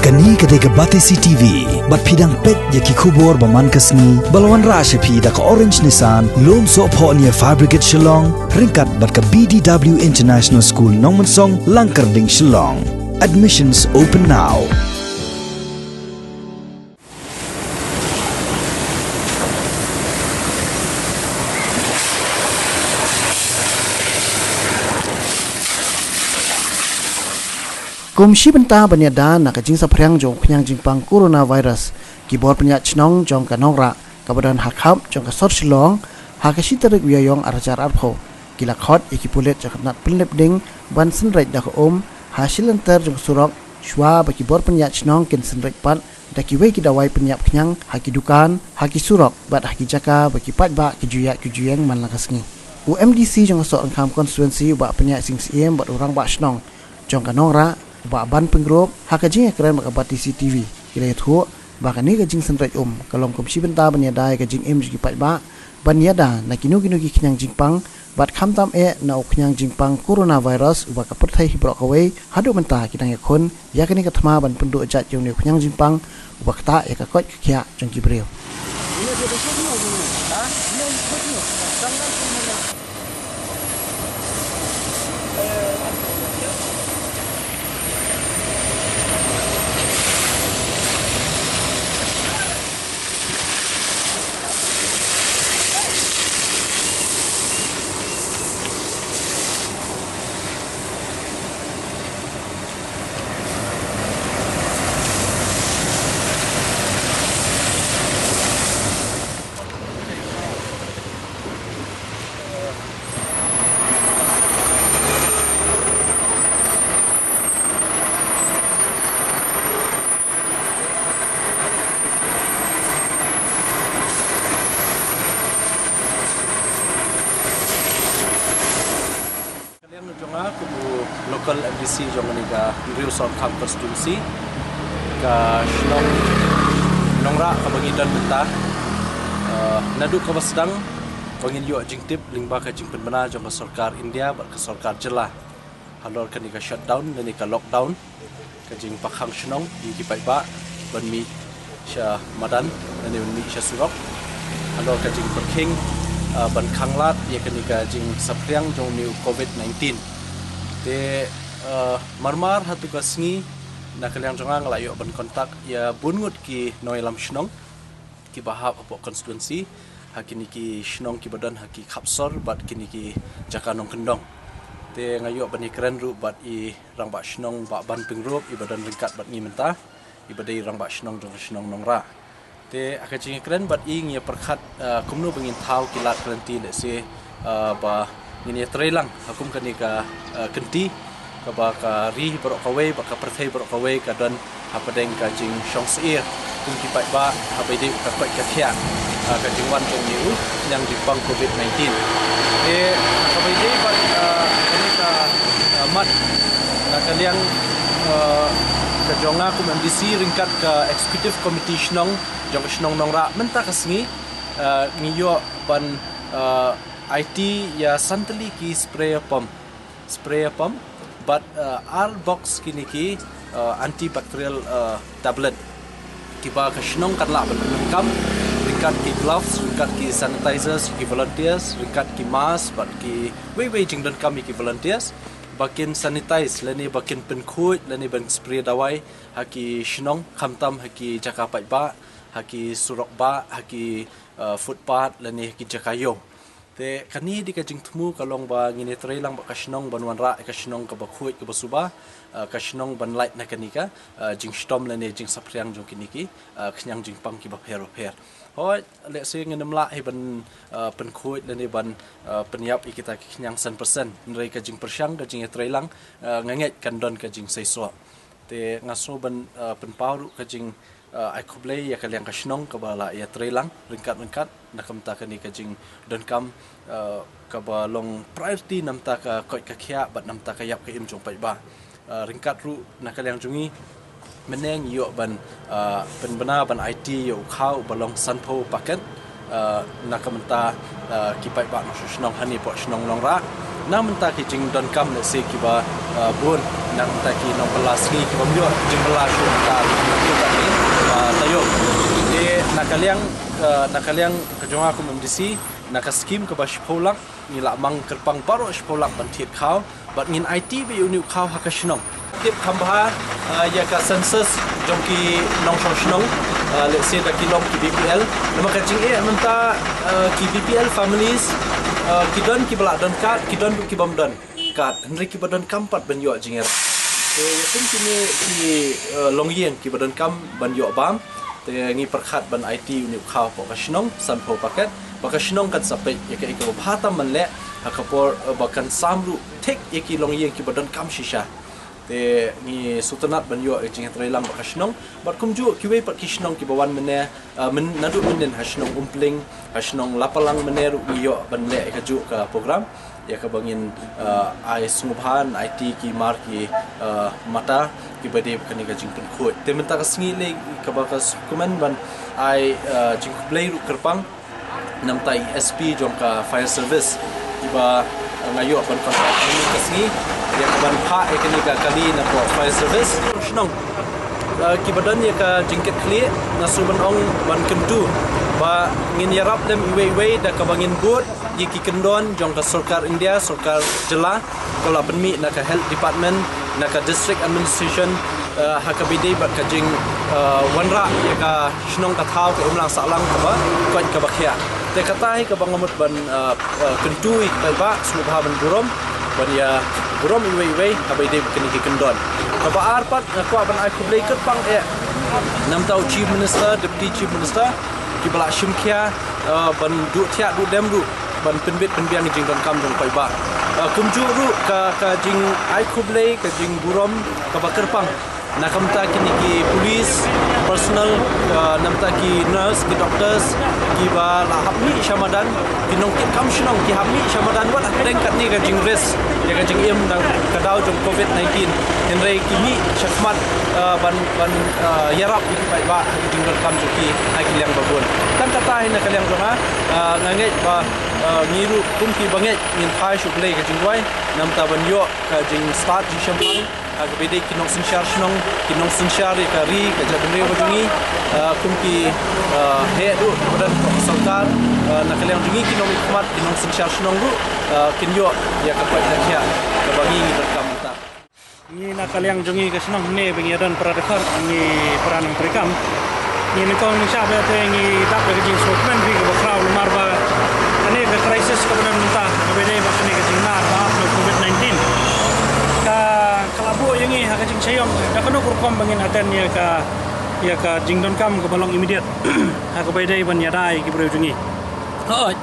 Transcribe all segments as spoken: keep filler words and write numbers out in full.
Kane ka dei ka Batesi T V, bad phi dang peit ïa ki khubor ba man ka sngi, ba la wanrah sha phi da ka Orange Nissan, Lumsohphoh near Fire Brigade Shillong, ryngkat bad ka B D W International School Nongmensong, Langkyrding, Shillong. Admissions open now. Kum shi bynta ban ïada na ka jingsaphriang jong u khñiang jingpang coronavirus, ki bor pynïaid shnong jong ka Nongrah, kaba don ha khap jong ka sor Shillong, ha ka shi tarik u Ïaïong ar hajar arphew, ki la khot ïa ki pulit jong ka tnat pynlip ding ban synreit da ka um ha shilynter jong ka surok, shuwa ba ki bor pynïaid shnong kin synreit pat da kiwei ki dawai pynïap khñiang ha ki dukan, ha ki surok bad ha ki jaka ba ki paidbah ki ju ïaid ki ju ïeng man la ka sngi. U M D C jong ka Sohryngkham constituency, u Bah Pynïaid Sing Syiem, bad u Rangbah Shnong jong ka Nongrah, u Bah Banpyngrope, ha ka jingïakren bad ka Batesi T V, ki la ïathuh ba kane ka jingsynreit um ka long kum shi bynta ban ïada ïa ka jingim jong ki paidbah, ban ïada na kino kino ki khñiang jingpang, bad khamtam eh na u khñiang jingpang coronavirus uba ka pyrthei hi baroh kawei haduh mynta ki dang ïakhun ïa kane ka thma ban pynduh jait ïa une u khñiang jingpang uba ktah ïa ka koit ka khiah jong ki briew. Ka liang jong nga kum u local M D C jong kane ka Hynriew Sohryngkham constituency, ka shnong Nongrah kaba ngi don mynta, eh, naduh kaba sdang ba ngin ïoh jingtip lyngba ka jingpynbna jong ka sorkar India bad ka sorkar jylla halor kane ka shutdown lane ka lockdown, ka jingpynkhang shnong ïa ki paidbah ban mih sha madan lane ban mih sha surok halor ka jingpyrkhing, ah, ban khanglad ïa kane ka jingsaphriang jong une u covid nineteen. Te, ah, marmar ha tu ka sngi na ka liang jong nga nga la ïoh ban contact ïa bun ngut ki nongïalam shnong kiba hap hapoh constituency, ha kine ki shnong kiba don ha ki khap sor bad kine ki jaka nongkyndong. Te nga ïoh ban ïakren ruh bad i Rangbah Shnong Bah Banpyngrope iba don ryngkat bad ngi mynta, iba dei Rangbah Shnong jong ka shnong Nongrah. Te ha ka jingïakren bad i ngi ïa pyrkhat, ah, kumno ba ngin thaw ki lad ki lynti lehse, ah, ba ngin ïa trei lang ha kum kane ka, ah, kynti kaba ka ri baroh kawei bad ka pyrthei baroh kawei ka don hapdeng ka jingshong syier kum ki paidbah ha ba ïadei ka koit ka khiah, ah, ka jingwan jong une u khñiang jingpang covid nineteen. Te ha kaba ïadei bad, ah, kane ka, ah, mat na ka liang, ah, ka jong nga kum M D C ryngkat ka executive committee shnong jong ka shnong Nongrah mynta ka sngi, ah, ngi ïoh ban, ah, aiti ïa san tylli ki sprayer pump, sprayer pump bad, ah, ar box kine ki, ah, antibacterial, ah, tablet kiba ka shnong kan lah ban pyndonkam ryngkat ki gloves, ryngkat ki sanitizers, ki volunteers, ryngkat ki mask bad kiwei wei jingdonkam ïa ki volunteers ba kin sanitize lane ba kin pynkhuid lane ban spray dawai ha ki shnong, khamtam ha ki jaka paidbah, ha ki surok bah, ha ki, ah, footpath lane ha ki jaka ïew. Te kane dei ka jingthmu ka long ba ngin ïa trei lang bad ka shnong ban wanrah ïa ka shnong kaba khuid kaba suba, ah, ka shnong ban lait na kane ka, ah, jingshitom lane jingsaphriang jong kine ki, ah, khñiang jingpang kiba pher ba pher. Hooid, lehse ngin ym lah hi ban, ah, pynkhuid lane ban, ah, pynïap ïa kita ki khñiang san percent. Hynrei ka jingpyrshang ka jingïatreilang, ah, nga ngeit kan don ka jingseisoh. Te nga sngew ban, ah, pynpaw ruh ka jing, ah, ai khublei ïa ka liang ka shnong kaba la ïatreilang ryngkat ryngkat na ka bynta kane ka jingdonkam, ah, kaba long priority na bynta ka koit ka khiah bad na bynta ka ïap ka im jong paidbah. Ah, ryngkat ruh na ka liang jong ngi mynne ngi ïoh ban, ah, pynbna ban aiti ïa u khaw ba long sanphew packet, ah, na ka bynta, ah, ki paidbah nongshong shnong hangne hapoh shnong Nongrah. Na mynta ki jingdonkam lehse kiba uh, bun, na mynta ki nongbylla sngi kiba ym ïoh jingbylla shuh mynta ki ba taïew. Te na ka liang uh, na ka liang ka jong nga kum M D C, na ka skim kaba shiphew lak ngi la mang kyrpang baroh shiphew lak ban thied khaw bad ngin aiti ba ïa une u khaw ha ka shnong. Tip kham bha uh, ïa ka census jong ki nongshong shnong, uh, lehse da ki long ki B P L. Namar ka jingeh mynta uh, ki B P L families uh, ki don kiba la don kad, ki don ruh kiba ym don kad, hynrei kiba donkam pat ban ïoh jingïarap. Te ïa kum kine ki uh, longïing kiba donkam ban ïoh bam, te ngi pyrkhat ban aiti une u khaw hapoh ka shnong sanphew paket, ba ka shnong kan sa peit ïa kaei kaba bha tam ban leh ha ka por uh, ba kan sam ruh thik ïa ki longïing kiba donkam shisha. Te ngi sngewtynnat ban ïoh ïa ka jingïatreilang bad ka shnong bad kumjuh kiwei pat ki shnong kiba wan mynne, uh, myn, naduh mynnin ha shnong Umpling, ha shnong Lapalang mynne ruh ngi ïoh ban leh ïa kajuh ka program ïa kaba ngin uh, ai sngewbha aiti ki mar ki uh, mata kiba dei bad kane ka jingpynkhuid. Te mynta ka sngi lei kaba ka sngewkmen ban ai uh, jingkhublei ruh kyrpang namta i S P jong ka fire service iba nga ïoh ban contact mynta ka sngi ïa ka ban phah ïa kane ka kali na ka fire service. Shnong uh, kiba don ïa ka jingkitkhlieh, nga shu ban ong ban kyntu ba ngin ïarap lem iwei iwei da kaba ngin bud ïa ki kyndon jong ka sorkar India, sorkar jylla, ka la pynmih na ka health department, na ka district administration uh, ha kaba ïadei bad ka jing uh, wanrah ïa ka shnong ka thaw ka imlang sahlang kaba koit kaba khiah. Te kata hi kaba nga mut ban uh, uh, kyntu ïa ki paidbah sngewbha ban burom, ban ïa burom iwei iwei ha kaba ïadei bad kine ki kyndon. Kaba ar pat nga kwah ban ai khublei kyrpang eh namta u chief minister, deputy chief minister kiba la shim khia uh, ban duh thiah duh dem ruh ban pynbit pynbiang ïa ka jingdonkam jong u paidbah. Uh, kumjuh ruh ka ka jingai khublei, ka jingburom kaba kyrpang na ka bynta kine ki police personnel, uh, na ka bynta ki nurse, ki doctors kiba la hap mih sha madan, ki nongkitkam shnong ki hap mih sha madan wat hapdeng katne ka jingrisk ïa ka jingim da ka daw jong covid nineteen. Hynrei ki mih shakhmat uh, ban ban uh, ïarap ïa ki paidbah ha ka jingdonkam jong ki ha ki liang ba bun. Tang kata hi na ka liang jong nga, uh, nga ngeit ba uh, ngi ruh kum ki bangeit ngin phai sha U Blei ka jingduwai namta ban ïoh ka jingstad jingshemphang ha kaba ïadei ki nongsynshar shnong, ki nongsynshar ïa ka ri ka jaitbynriew ka jong ngi, uh, kum ki uh, heh ruh kiba don ka sorkar, uh, na ka liang jong ngi ki nongmihkhmat, ki nongsynshar shnong ruh uh, kin ïoh ïa ka paidbah kaba ngi ngi donkam mynta. Ngi na ka liang jong ngi ka shnong hangne ba ngi ïadon para dkhot, ngi para nongtrei kam. Ngi nyngkong nyngshap ïa te ngi dap ïa ka jingsngewkmen bha kaba khraw namar ba kane ka crisis kaba don mynta kaba dei ba kane ka jingnar ba ap na covid nineteen ka ka la buh ïa ngi ha ka jingshah ïong da kano ka rukom ba ngin attend ïa ka ïa ka jingdonkam kaba long immediate ha kaba dei ban ïada ïa ki briew jong ngi. Hooid,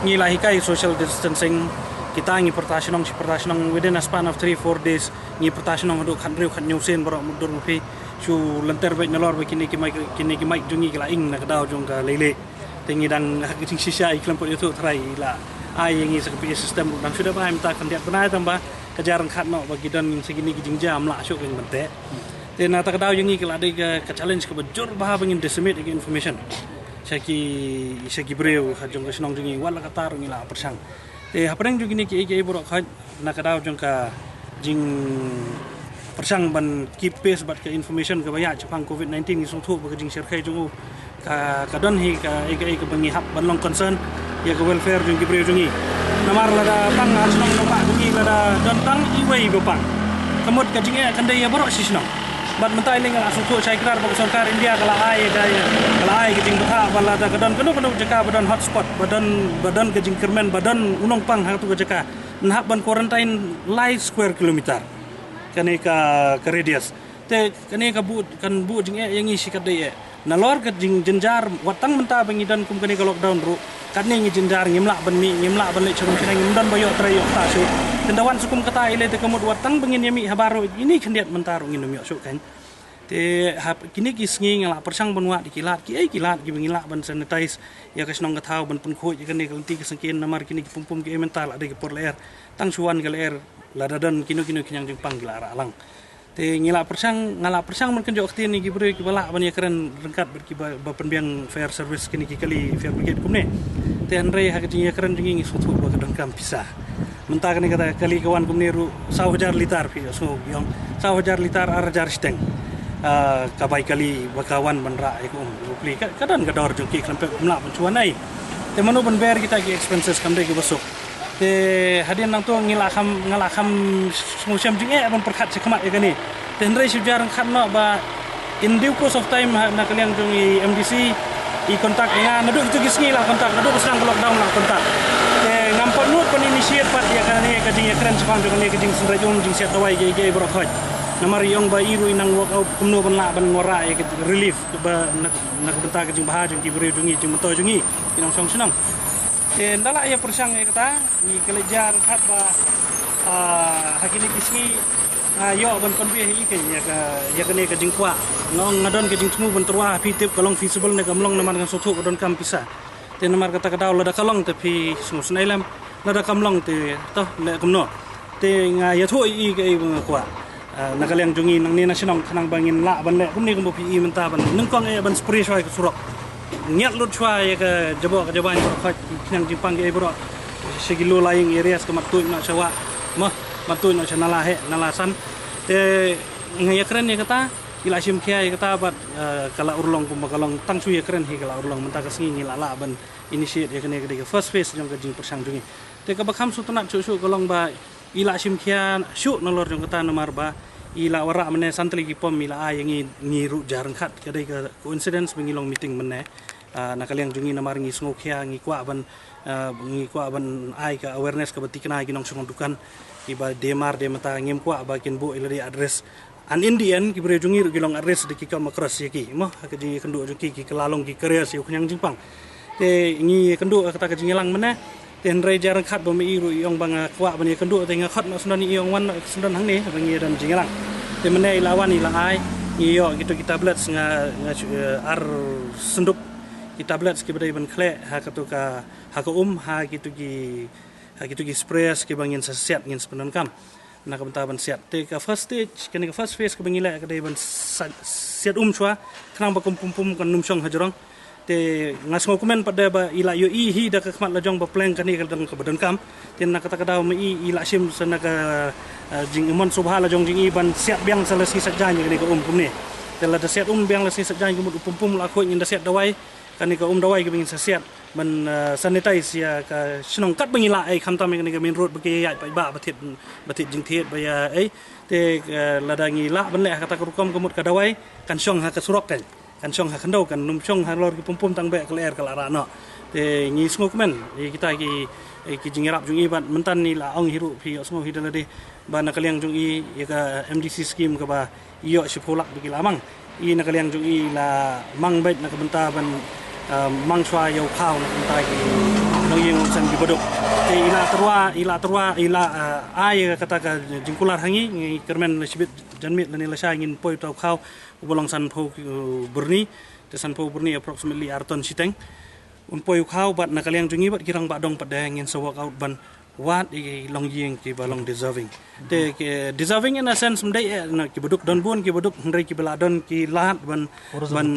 ngi la hikai social distancing, kita ngi pyrta shnong shi pyrta shnong within a span of three four days. Ngi pyrta shnong haduh khathynriew khathynñiew sien baroh mutdur maphi. Shu lynter beit nalor ba kine ki mic, kine ki mic jong ngi ki la ing na ka daw jong ka leilieh. Te ngi dang ha ka jingshisha i khlem pat ïathuh tharai i la ai ïa ngi sa ka P A system ruh dang shu dep ai mynta khyndiat bnai tang ba ka jia ryngkat noh ba ki don sa kine ki jingjia ym lah shuh ka ban teh. Te na ta ka daw ïa ngi ka la dei ka, ka challenge kaba jur bha ba ngin disseminate ïa ka information sha ki, sha ki briew ha jong ka shnong jong ngi wat la katta ruh ngi la pyrshang. Te hapdeng jong kine kiei kiei baroh khoit na ka daw jong ka jingpyrshang ban keep pace bad ka information kaba ïaid shaphang covid nineteen ngi sngewthuh ba ka jingshyrkhei jong u ka, ka don hi kaei kaei kaba ngi hap ban long concern ïa ka welfare jong ki briew jong ngi. Namar lada tang ha shnong nongbah jong ngi lada don tang iwei ba pang, ka mut ka jingeh kan dei ïa baroh shi shnong. Bad mynta i leng nga la sngewthuh shai kdar ba ka sorkar India ka la ai ka, ka la ai ka jingbthah ba lada ka don kano kano ka jaka ba don hotspot, ba don, ba don ka jingkyrmen, ba don u nongpang ha katu ka jaka, yn hap ban quarantine lai square kilometer kane ka, ka radius. Te kane ka buh, kan buh jingeh ïa ngi shikatdei eh. Nalor ka jingjynjar wat tang mynta ba ngi don kum kane ka lockdown ruh, katne ngi jynjar, ngim lah ban mih, ngim lah ban leit sha rum sha nai, ngim don ba ïoh trei ïoh ktah shuh. Te ynda wan sha kum kata i lei te ka mut wat tang ba ngin ïa mih ha bar ruh ine khyndiat mynta ruh ngin ym ïoh shuh kan. Te ha kine ki sngi ngi la pyrshang ban wad ïa ki lad, kiei ki lad kiba ngi lah ban sanitize ïa ka shnong ka thaw, ban pynkhuid ïa kane ka lynti ka syngkien, namar kine ki pum pum kiei mynta la dei ka por lyer, tang shu wan ka lyer lada don kino kino ki ñiang jingpang ki la rah lang. Te ngi la pyrshang, nga la pyrshang ban kynjoh ktien ïa ki briew kiba lah ban ïakren ryngkat bad kiba, ba pynbiang fire service, kine ki kali fire brigade kumne. Te hynrei ha ka jingïakren jong ngi ngi sngewthuh ba ka donkam pisa. Mynta kane kata kali ka wan kumne ruh saw hajar litar phi ïohsngew ki ong. Saw hajar litar ar hajar shiteng. Ah, ka bai kali ba ka wan ban rah ïa ka um. Ka, ka don ka dor jong ki khlem pep kum lah ban shu wan ei. Te mano ban bear kita ki expenses kam dei kiba suk. Te hadien nangto ngi la kham, nga la kham sngewshem jingeh ban pyrkhat shakhmat ïa kane. Te hynrei shu jar ryngkat noh ba in due course of time ha, na ka liang jong i M D C i contact ïa nga, naduh kito ki sngi la contact, naduh ba sdang ka lockdown la contact. Te ngam pat nud ban initiate pat ïa kane ka jingïakren shaphang jong kane ka jingsynreit um, jingsiat dawai kiei kiei baroh khoit. Namar i ong ba i ruh i nang work out kumno ban lah ban wanrah ïa ka relief ba na, na ka bynta ka jingbha jong ki briew jong ngi, jingmyntoi jong ngi ki nongshong shnong. Te ynda la ïa pyrshang ïa kata, ngi khlem jar kat ba, ah, ha kine ki sngi, ah, ïoh ban convey hi kane ïa ka, ïa kane ka jingkwah. Nga ong nga don ka jingthmu ban tyrwa, phi tip ka long feasible ne kam long, namar ngan sngewthuh ka donkam pisa. Te namar kata ka daw lada ka long te phi sngewsynei lem, lada kam long te to leh kumno. Te nga ïathuh ïa i kaei ba nga kwah. Ah, na ka liang jong ngi nangne na shnong khnang ba ngin lah ban leh kumne kumba phi i mynta ban nyngkong eh ban spray shwa ïa ka surok. Ngiat lut shwa ïa ka jaboh ka jabaiñ baroh khoit, khñiang jingpang kiei baroh. Sha ki low lying areas ka mat tuid noh sha wah. Mo, mat tuid noh sha nala heh, nala san. Te nga ïakren ïa kata, i la shim khia ïa kata bad, ah, ka la urlong kumba ka long tang shu ïakren hi ka la urlong, mynta ka sngi ngi la lah ban initiate ïa kane ka dei ka first phase jong ka jingpyrshang jong ngi. Te kaba kham sngewtynnat shuh shuh ka long ba i la shim khia shuh nalor jong kata namar ba i la wanrah mynne san tylli ki pom i la ai ïa ngi, ngi ruh jar ryngkat, ka dei ka coincidence ba ngi long meeting mynne. Ah, na ka liang jong ngi namar ngi sngew khia, ngi kwah ban, ah, ngi kwah ban ai ka awareness kaba thikna ïa ki nongshong dukan kiba de mar de mynta, ngim kwah ba kin buh ïa lade address. And in the end ki briew jong ngi ruh ki long at risk da ki come across ïa ki, mo, ha ka jingïakynduh jong ki, ki kylla long ki carriers ïa u khñiang jingpang. Te ngi ïakynduh ha kata ka jingïalang mynne. Te hynrei jar ryngkat ba ma i ruh i ong ba nga kwah ban ïakynduh, te nga khot noh syndon, i ong wan noh syndon hangne ba ngi ïadon jingïalang. Te mynne i la wan i la ai, ngi ïoh kito ki tablets, nga, nga shu, eh, ar syndup ki tablets kiba dei ban khleh ha kato ka, ha ka um, ha kito ki, ha kito ki sprays kiba ngin sa siat, ngin sa pyndonkam na ka bynta ban siat. Te ka first stage, kane ka first phase kaba ngi leh ka dei ban sa-, siat um shuwa, khnang ba kum pum pum kan ym shong hajrong. Te nga sngewkmen pat de ba i la ïohi hi da ka khmat lajong ba pleng kane ka dang kaba donkam. Te na kata ka daw ma i, i la shim sa na ka, eh, jingmon sngewbha lajong jong i ban siat biang sa la sngi Saitjaiñ kane ka um kumne. Te lada siat um biang la sngi Saitjaiñ ka mut u pum pum la khuid, ngin da siat dawai, kane ka um dawai kaba ngin sa siat ban, eh, sanitize ïa ka shnong katba ngi lah ei, khamtam ïa kane ka main road ba ki ïaid paidbah ba thied, ba thied jingthied ba ïa ei. Te, eh, lada ngi lah ban leh ha kata ka rukom ka mut ka dawai kan shong ha ka surok kan, kan shong ha khyndew, kan ym shong halor ki pum pum, tang beh ka lyer ka la rah noh. Te ngi sngewkmen ïa kita ki, eh, ki jingïarap jong i bad mynta i la ong hi ruh, phi ïohsngew hi da lade ba na ka liang jong i ïa ka M D C scheme kaba ïoh shiphew lak ba ki la mang, i na ka liang jong i la mang beit na ka bynta ban, ah, mang shuwa ïa u khaw na ka bynta ki nongïing nongsan kiba duk. Te i la tyrwa, i la tyrwa, i la, ah, ai ïa kata ka jingkular ha ngi, ngi kyrmen la shibit janmiet lane lashai ngin poi uta u khaw uba long sanphew ki, uh, byrni, te sanphew byrni approximately ar ton shiteng. Un poi u khaw bad na ka liang jong ngi bad ki rangbah dong pat de ngin sa work out ban wad ïa ki longïing kiba long deserving. Te ki deserving in a sense ym dei, eh, na kiba duk don bun, kiba duk, hynrei kiba la don ki lad ban, ban,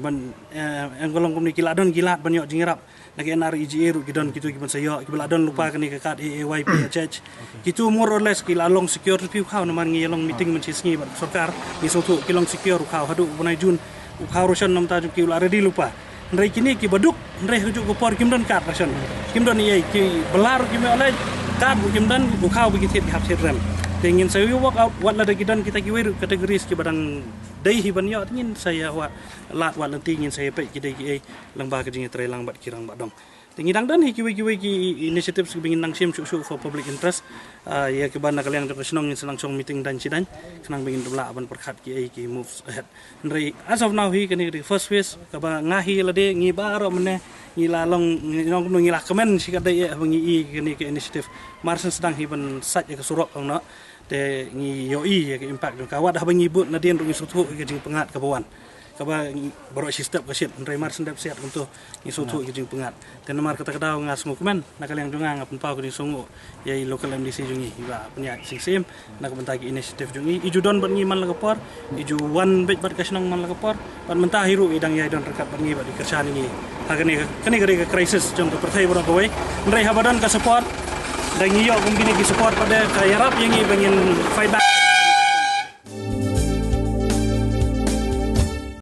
ban, eh, ïa ka long kumne, ki la don ki lad ban ïoh jingïarap. Na ka N R E G A ruh ki don kito kiban sa ïoh, kiba la don lypa kane ka kad A A Y P H H. Kito more or less ki la long secure, phi u khaw, namar ngi ïa long meeting mynshisngi bad sorkar, ngi sngewthuh ki long secure u khaw haduh u bnai June. U khaw ration na ka bynta jong ki u la ready lypa. Hynrei kine kiba duk, hynrei ha kajuh ka por kim don kad ration, kim don ei ei, kiba lah ruh kim ïoh leit, kad ruh kim don, u khaw ba ki thied ki hap thied rem. Te ngin sa ïa work out, wat lada ki don kita kiwei ruh categories kiba dang dei hi ban ïoh, te ngin sa ïa wad, lad wad lynti, ngin sa ïa peit ki dei kiei lyngba ka jingïatreilang bad ki rangbah dong. Te ngi dang don hi kiwei kiwei ki initiatives kiba ngin nang shim shuh shuh for public interest. Ah, ïa kiba na ka liang jong ka shnong ngin sa nang shong meeting dang shi dang, khnang ba ngin ym lah ban pyrkhat kiei ki moves ahead. Hynrei as of now hi kane ka dei first phase, kaba nga hi lade ngi baroh mynne ngi la long, ngi long kumno, ngi la kmen shikatdei eh ba ngi i kane ka initiative. Mar shen sdang hi ban sait ïa ka surok ong noh. Te ngi ïohi ïa ka impact jong ka, wat haba ngi bud nadien ruh ngi sngewthuh ïa ka jingpyngngad kaba wan. Kaba ngi baroh shi step ka shit, hynrei mar shen dep siat kumto ngi sngewthuh ïa ka jingpyngngad. Te namar kata ka daw nga sngewkmen, na ka liang jong nga nga pynpaw ka jingsngewnguh ïa i local M D C jong ngi, i Bah Pynïaid Sing Syiem, na ka bynta ki initiative jong i. I ju don bad ngi man la ka por, i ju wan beit bad ka shnong man la ka por, bad mynta hi ruh i dang ïai don ryngkat bad ngi bad i kyrshan ïa ngi ha kane ka, kane ka dei ka crisis jong ka pyrthei baroh kawei. Hynrei haba don ka support, Da ngi ïoh kum kine ki support pat de ka ïarap ïa ngi ba ngin fight back.